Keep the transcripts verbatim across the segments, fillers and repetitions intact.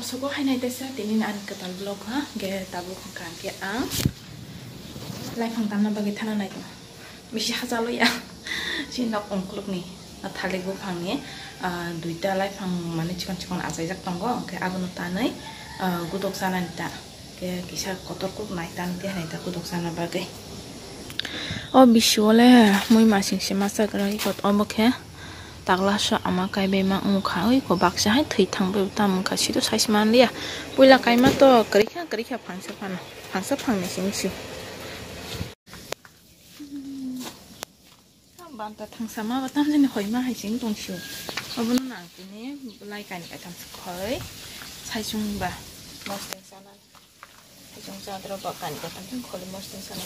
Sugo hai nai tesa tini ani kwtal vlog ha, ge tabuk hwnkha khe ang laiphang tamna bagwi thana nai tongo. Bisi hachalo ya. Chini nok ongkhulukni, ah, thalik buphangni, ah, duita laiphang mane chikon chikon achaijak tongo, hwnkhe abono tanwi, ah, gudok chanani ta. Khe kisa kotor kuk nai tan de hai ta gudok chana bagwi. O bisi o le mui masing se masa kwrwi kot obo khe. Takla so ama kaibaima wngkha, oi ko baksa hai thwi thangbai tamo wngkha, sito sai se manliya. Puila kaima to kwrwi kha, kwrwi kha phangsa phano, phangsa phangni simi si. Banta thangsa ma ba tamjani hoi ma hai sing tong si. Obono nang tini lai kaini kaitham se khoi sai sung ba. Mosdeng sana. Haichung chadra ba kani katham thang kholi mosdeng sana.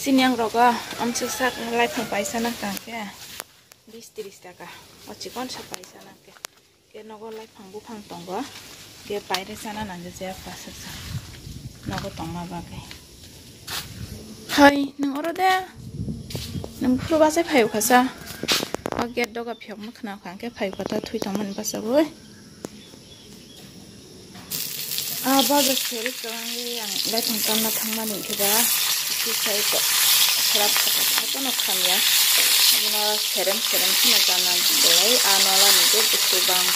Sini ang rogo amchuk sak laiphang paisa nang tang khe bis tris taka. O chikon sa paisa nang khe. Ke nogo laiphang buphang tongo. Ke paire chana nangja je pasaksa. Nogo tongma bagwi. Hai, nang oro de. Nang phuru bachai phaio khasa. O gate doga phiyok ma khna kha, ke phaio kha ta thui tongmani bachagwi. Ah, bago seri kwbangwi ang laiphang tamna thangmani khe ba, kisa eko khorap sakha kono khamya. Abono serem serem kheno chana belai, ah, nola ni je busu bang.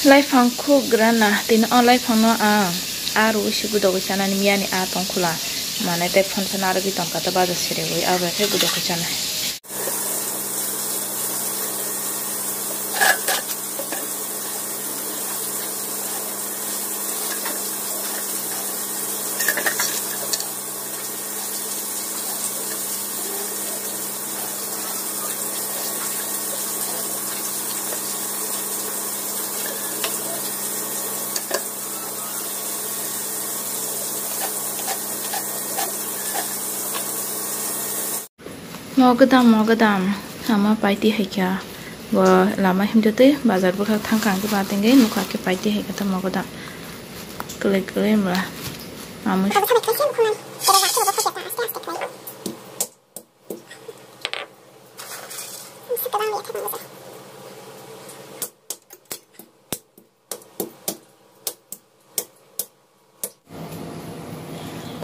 Laiphang khuk grana, tini o laiphang no ang, ah, rwi si gudogwi chanani miyani ah tongkhula. Mane tei phone phano arogwi tongkha ta bago seri abo khe gudogwi chanai. Mo gadam, mo gadam. Ama paiti hai kha. Bo lama himjatwi bazar bwkhak thang kha, hwnkhe ba tengwi nukha khe paiti hai kha ta mo gadam. Kwlwi kwlwi wngla. Amui.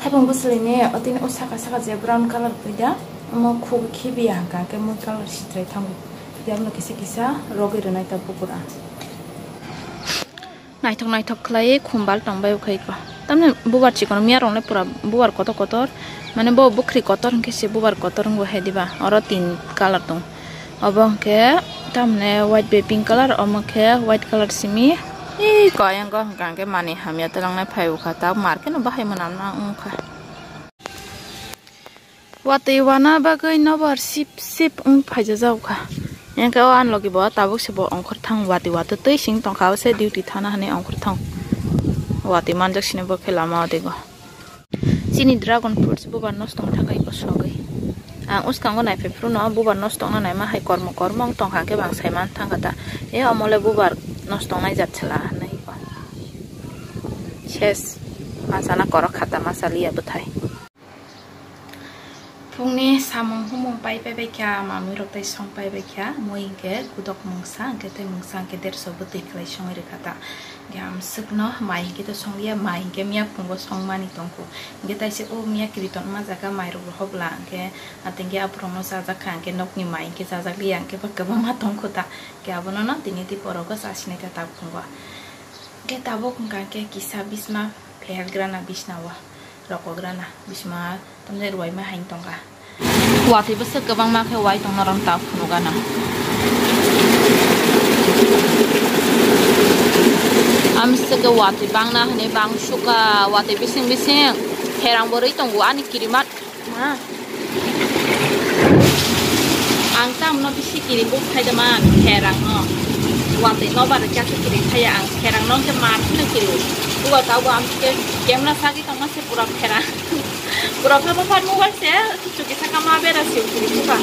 Thaipung bwswlwini otini o saka saka je brown colour phaida, omo khuk khibiya hwnkha khe mui colour sitrai thango. Yamno kisa kisa rogwi rwnai ta bukur ang. Naithok naithok khlaiwi khumbal tongbai ukhai ko. Tamni bubar chikon miya rokle pura bubar kotor kotor. Mane bo bwkhri kotor hwnkhe se bubar kotor wngbo hai diba. Oro tin colour tong. Obo hwnkhe tamni white bai pink colour, omo khe white colour simi. Ee, koyang go hwnkha hwnkhe manwi hamya twlangnai phai ukha, ta market no bahai mwnam na wngkha. Watwi wana bagwi nobar sip sip wng phaijajak kha. Hwnkhe o ani logi bo tabuk se bo ongkhor thang watwi watwi twi sing tongkha, o se duty thana hwnwi ongkhor thang. Watwi manjak sini bo khe lama o digo. Chini dragon fruits bubar nosto wng thangkha iko sogwi. Ang uskango naiphai phuru no bubar nosto wngna naima hai kormo kormo wng tongkha, hwnkhe bo ang sai man thangkha ta. E omo le bubar nosto wngnai jat sela hinwi iko. Ses masa na korok kha ta, masa liya bwthai. Phungni samung humung pai pai bai kha, mamui rok tai song pai bai kha, mui hwnkhe gudok mungsa hwnkhe tei mungsa hwnkhe derso bwtwi khlai songwi rwkha ta. Hwnkhe amswkno mai hwnkhe to songliya, mai hwnkhe miya phungo songmani tongkhu. Hwnkhe taisa o miya kiriton ma jaga mai rok rohobla hwnkhe atengkhe aphurokno chajak kha, hwnkhe nokni mai hwnkhe chajak liya, hwnkhe ba kwbangma tongkhu ta. Hwnkhe abono no tini tei porogo chasinai ta tabuk phungo. Hwnkhe tabuk hwnkha hwnkhe kisa bisma phehelgrana bisna o. Rokograna bisma tamjai ruwaima hain tongkha. Watwi bwswk kwbangma khe wai tongna rok ta phunukgana. Amswk watwi bangna hwnwi bang sukha, watwi bising bising pherang bo rwi tongo ani kirimat ma. Ang tamno bisi kiri buk khaidama pherang no. Watwi nobar khe kiri khaya ang pherang no khe mar phino kiri. Buwa tabo ang khe kemla sagi tongma se pura pherang. Pura kha bapar mobile se kichu kisa kama bera se kiri buka.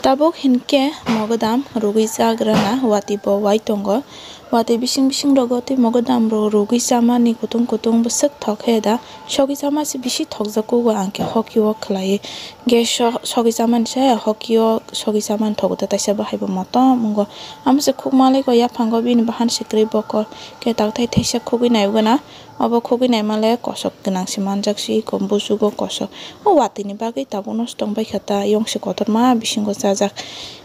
Tabuk hinkhe mogodam rugwi chagrana watwi bo wai tongo. Watwi bising bising rogo tei mogodam rok rugwi chamani kutung kutung bwswk thok khe da. Sogwi chama se bisi thokjak kugo ang khe hoki o khlaiwi. Ge so-, sogwi chamani se hoki o sogwi chamani thogo da taisa bahai bo motom wngo. Amo se khukma liko yaphango bini bahan se kwrwi bokol khe takthai thaisa khugwi naiwi gana. Obo khogwi naima le kosok gwnang se manjak se eko busugo kosok. O watwi ni bagwi tabuk no se tong bai kha ta, yong se kotorma bisingo chajak.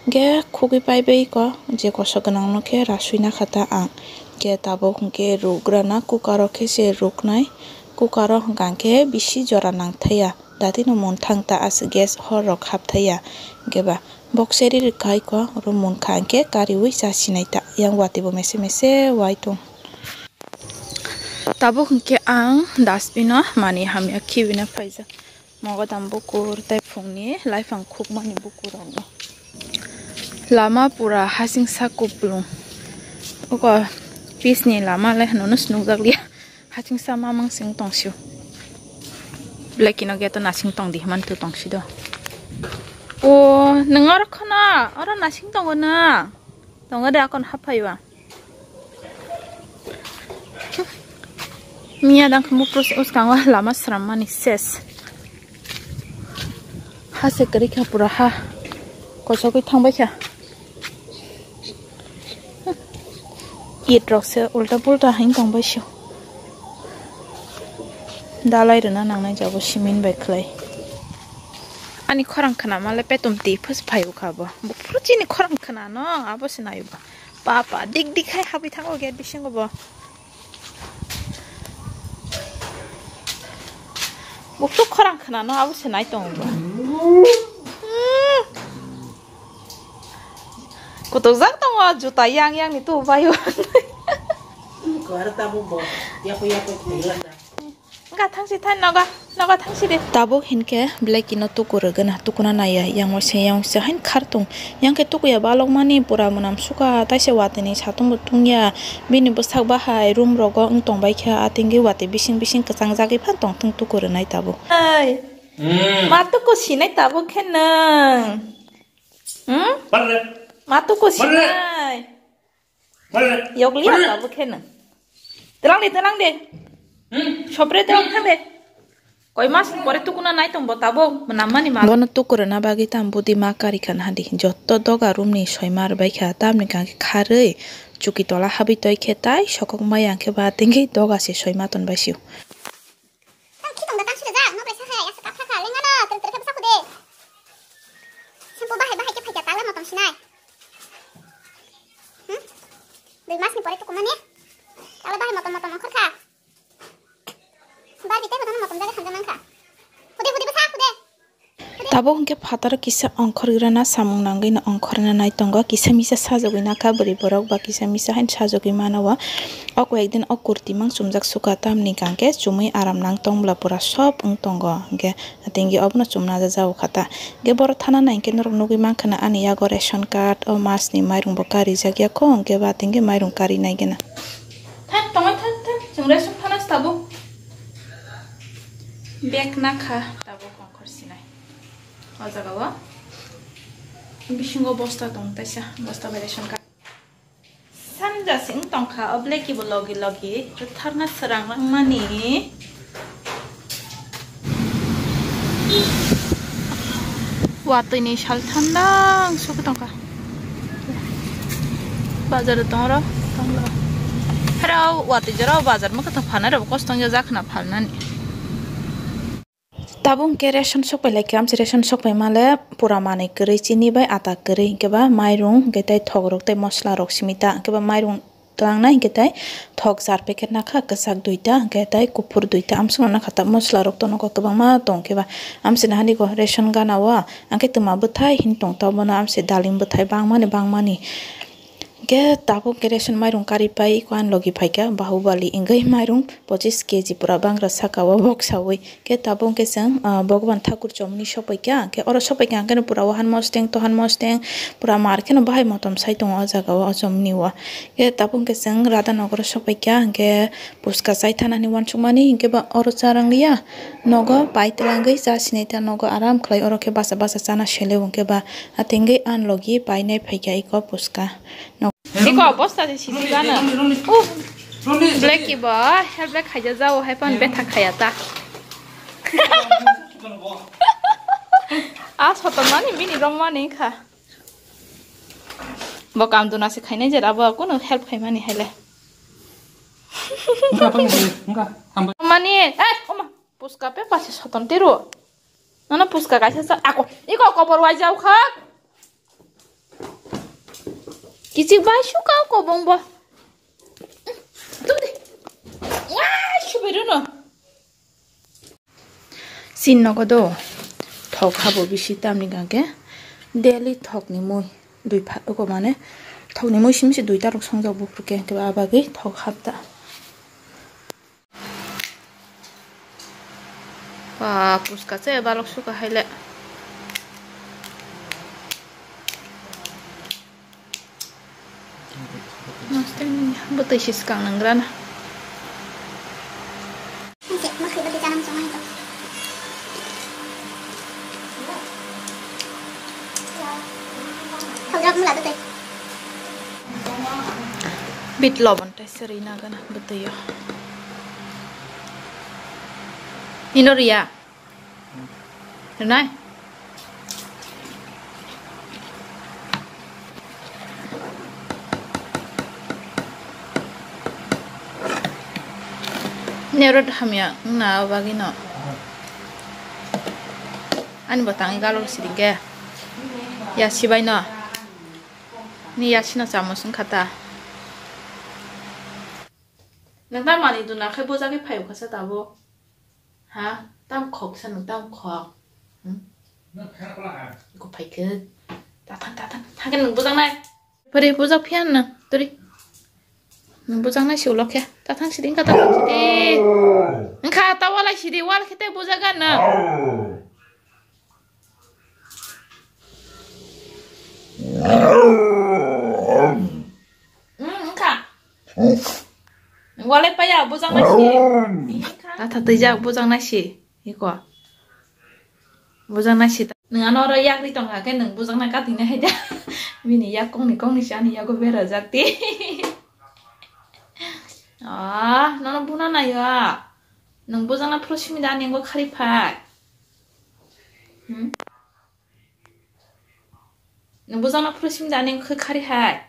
Hwnkhe khogwi pai bai eko je kosok gwnang no khe rasui na kha ta ang. Hwnkhe tabuk hwnkhe rugrana cooker o khe se ruknai. Cooker o hwnkha hwnkhe bisi jora nang thaya. Dati no mun thang ta aswk gas hor rok hap thaya. Hwnkhe ba bok seri rwkha eko oro mun kha hwnkhe kariui cha sinai ta. Yang watwi bo mese mese wai tong. Tabuk hwnkhe ang dustbin o manwi hamya khibina phaijak. Mogodam bukur tei phungni laiphang khukmani bukurokno. Lama pura hasingsa kuplung. Oko pisni lama le hwnwi nukjak liya. Hasingsa mamang sing tong sio. Black ino gate o nasing tong di hwnwi tong si do. O, nwng oro khna, oro nasing tongo na. Tongo de akon haphaiwa. Miya dang khe mupru se uskango lama srammani ses. Ha se kwrwi kha pura ha. Kosogwi thangbai kha. It rok se ulta pulta haino tongbai sio. Dalai rwna nangnai jabo simin bai khlai. Ani khorang khna male petum twi phus phai ukha bo. Buphuru chini khorang khna no abo se nayo ba. Papa dik dik hai habwi thango gate bisingo bo. Buphuru khorang khna no abo se nai tongo bo. Hmm. Kutukjak tongo juta yang yang ni tu bayo. Ko ara tabuk bo. Yapo yapo khulana. Wngkha thangsi thani nogo, nogo thangsi de. Tabuk hinkhe Blacky no tuku rwgwna, tukuna naiya, yang waisa yang waisa haino khar tong. Yang khe tukuya balokmani pura mwnam sukha, taisa watwini satung bo tungya. Bini bwsak bahai room rogo wng tongbaikha, atingwi watwi bising bising kwchangjagwi phano tongthung tuku rwnai tabuk. Ai, hmm. Ma tuku sinai tabuk khe nwng? Hmm? Barre. Ma tuku barre. Sinai? Yokliya tabuk khe nwng. Twlang de, twlang de. Hmm? Sopre twlang thang de. Koi mas pore tukuna nai tong bo tabuk, mwnam mani ma. Bono tuku rwna bagwi tam budi ma kari kha na di. Jotto doga room ni soima rwbai kha, tamni kang khe kharwi chuki tola habwi toi khe tai sokok maya khe ba tingwi doga se soima ton bai sio. Tang khitong da tang sida jak, no braisa hai, asa kapha kha, lengano, ter ter khe bwsa khude. Shampoo bahai bahai khe phaikha, tala motom sinai. Hmm? Dui mas ni pore tukumani. Tala bahai motom motom ongkhor kha. Barbie tei hono motom jaga hamjak mankha. Khude khude bwsa khude. Tabuk hwnkhe phataro kisa ongkhorgrana samung nangwino ongkhorna nai tongo, kisa misa sajagwi nakha bwrwi borok ba kisa misa haino sajagwi mano o. O koi ekdin o kurti mang chumjak sukha, tamni hwnkhe chumui aram nang tong bwla pura sob wng tongo, hwnkhe atingwi obono chumna jaga o kha ta. Hwnkhe borok thana nai hwnkhe norok nugwi mankha na ani yago ration card, o masni mairung bo karijak ya kho, hwnkhe ba atingwi mairung kari nai gena. Thak tongwi thak thak, chwng ration thana se tabuk. Bag nakha tabuk ongkhor sinai. O jaga o bisingo bosta tong taisa, bosta bai ration card. Sanja se wng tongkha, o Blacky bo logi logi rwktharna srang langmani. Watwi ni sal thandang sugwi tongkha. Bazar o tong oro, tong oro. Hera watwi jora o bazar ma kwthang phalnai rok kosto wngya jak khna phalnani. Tabuk hwnkhe ration sokpai laikha, amse ration sokpai male pura manwi kwrwi, chini bai ata kwrwi, hwnkhe ba mairung, hwnkhe tei thok rok tei mosola rok simi ta, hwnkhe ba mairung tlangnai, hwnkhe tei thok char packet nakha, kwchak duita, hwnkhe tei kuphur duita, amsukno nakha ta, mosola rok to nogo kwbangma tong, hwnkhe ba amse nahani go ration gana o, hwnkhe twma bwthai hin tong ta, bono amse dalim bwthai bangmani bangmani. Ke tabuk ke ration mairung kari pai ko an logi phaikha Bahubali wngwi mairung pochis keji pura bangra saka o boksawi. Ke tabuk ke chwng, ah, Bhagwan Thakur chomni sopaikha, ke oro sopaikha hwnkhe pura wahan mosteng tohan mosteng pura mar kheno bahai motom sai tongo o jaga o, o chomni o. Ke tabuk ke chwng Radha Nagar o sopaikha, hwnkhe puska chai thanani uansukmani, hwnkhe ba oro charang liya. Nogo pai twlangwi cha sinai ta nogo aram khlai, oro khe basa basa chana sele hwnkhe ba atengwi an logi painai phaikha iko puska. Iko bosta je sisi gana. Uh, Blacky bo, hel black khaija jao, hai pan betha khaya ta. A sotomani bini romani kha. Bo kam duna se khainai jera bo kuno help khaimani haile. Wngkha, wngkha, wngkha, hambai. Mani, eh, oma, puska pe pasi sotom teru. Nana puska kaisa sa, ako, iko kobor wai jau kha. Kichik bai suka kobong bo. Tum de. Wah, subai runo. Sin nogo do thok habo bisi tamni gangke daily thok ni mui dui pha-, oko mane thok ni mui simi se duita rok songjak buphuru ke, hwnkhe abagwi thok hapta. Ba, puska se balok suka haile. Mostly bwtwi se swkang nang grana. Bit lobon tei seri na gana bwtwi o. Ino riya. Rwnai. Nerot hamya wngna o bagwino. Ani bo tangwi galok sidi khe. Ya sibai no. Ni ya sino chamos wngkha ta. Nang ta mani duna khe bujagwi phaio kha sa tabo. Ha? Tam khok sa nwng, tam khok. Hmm? Iko phai khe. Ta thang, ta thang. Thang khe nwng bujak nai. Pari bujak phiya nwng. Turi. Nwng bujak nai si ulo khe. Ta thang sidi, wngkha ta thang sidi. Wngkha ta walai sidi, wal khe te bujak ga nwng. Hmm, wngkha. Walai paya, bujak nai si. Wngkha. Atha twijak, bujak nai si. Iko. Bujak nai si. Nwng ano oro yak ri tongkha khe nwng bujak nai kating nai hai da. Bini yak kongni kongni si ani yago berajak ti. Ah, nono buna nai ya. Nwng bujak na phuru simi da ani yango khari phai. Hmm? Nwng bujak na phuru simi da ani yango khari hai.